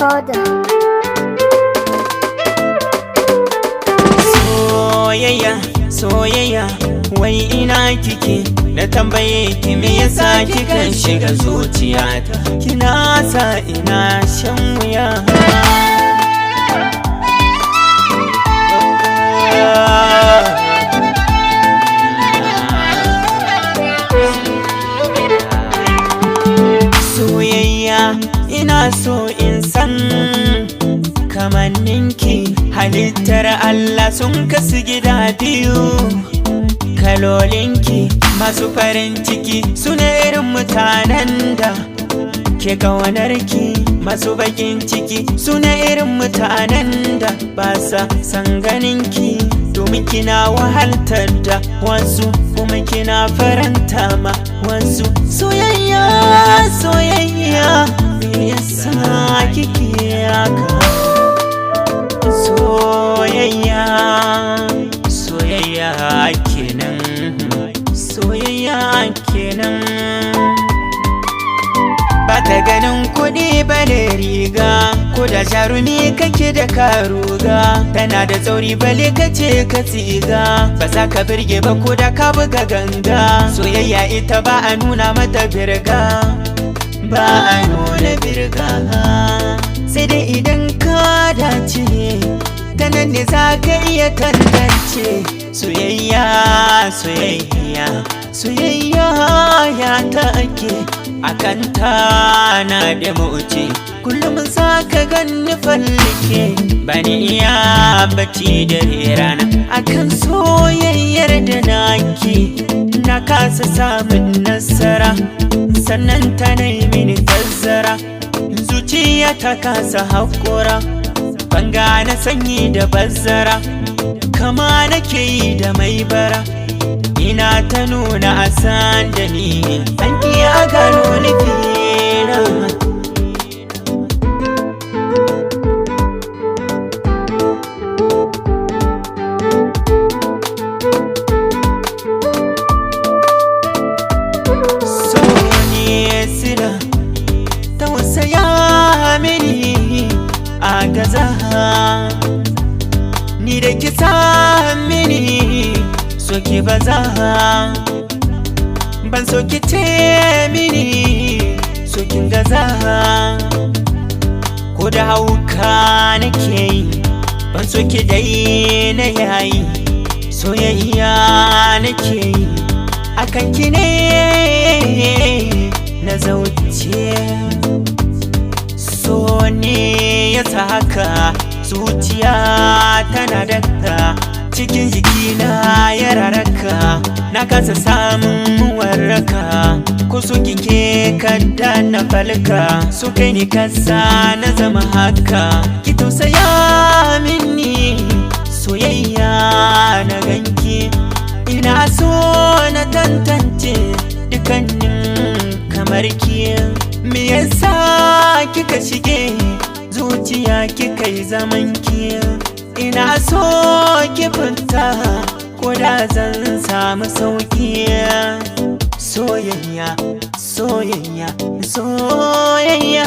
Recorder. Soyayya, soyayya, wai ina kike? Na tambaye ki, me yasa kikan shiga zuciyata, kina sa ina shan wuya. Soyayya, ina so in san kamanninki. Halittar Allah sun kasu gida biyu, kalolinki. Masu farin ciki su ne irin mutanen da ke kawanarki, masu bakin ciki su ne irin mutanen da ba sa san ganinki, domin kina wahaltar da wasu kuma kina faranta ma wasu. Soyayya, soyayya, me yasa kike haka? Soyayya, soyayya kenan, soyayya kenan. Ba ta ganin kuɗi bale riga, ko da jarumi kake da karuga. Tana da tsauri bale kace ka tsiga, ba za ka birge ba ko da ka buga ganga. Soyayya ita ba a nuna mata birga, ba a nuna birga, sai dai idan ka dace, ta nan ne za ka iya tantance. Soyayya, soyayya, soyayya ya take akan ta na da mauce. Kullum za ka ganni fallike, bani iya bacci da rana akan soyayyar da nake. Na kasa samun nasara, sannan ta nai mini tazara. Zuciya ta kasa haƙura, ban gane sanyi da bazzara. Kama nake yi da mai bara, ina ta nuna a san da ni an iya gano nufina. So ne sila, tausaya mini a gaza ni da kisa mini soke baza. Ban so ki ce mini sokin gaza, ko da hauka nake yi. Ban so ki daina yayi, soyayya nake yi akan ki ne na zauce. So ne ya sa haka, zuciya tana daka, cikin jikina ya raraka, na kasa samun warraka. Ko so kike kada na falka, so kai ni kasa na zama haka. Ki tausaya mini, soyayya na ganki. Ina so na tantance dukkanin kamar ki. Me yasa kika shige zuciya kika yi zaman ki? Ina so ki fita ko da zan samu sauki. Soyayya, soyayya, soyayya.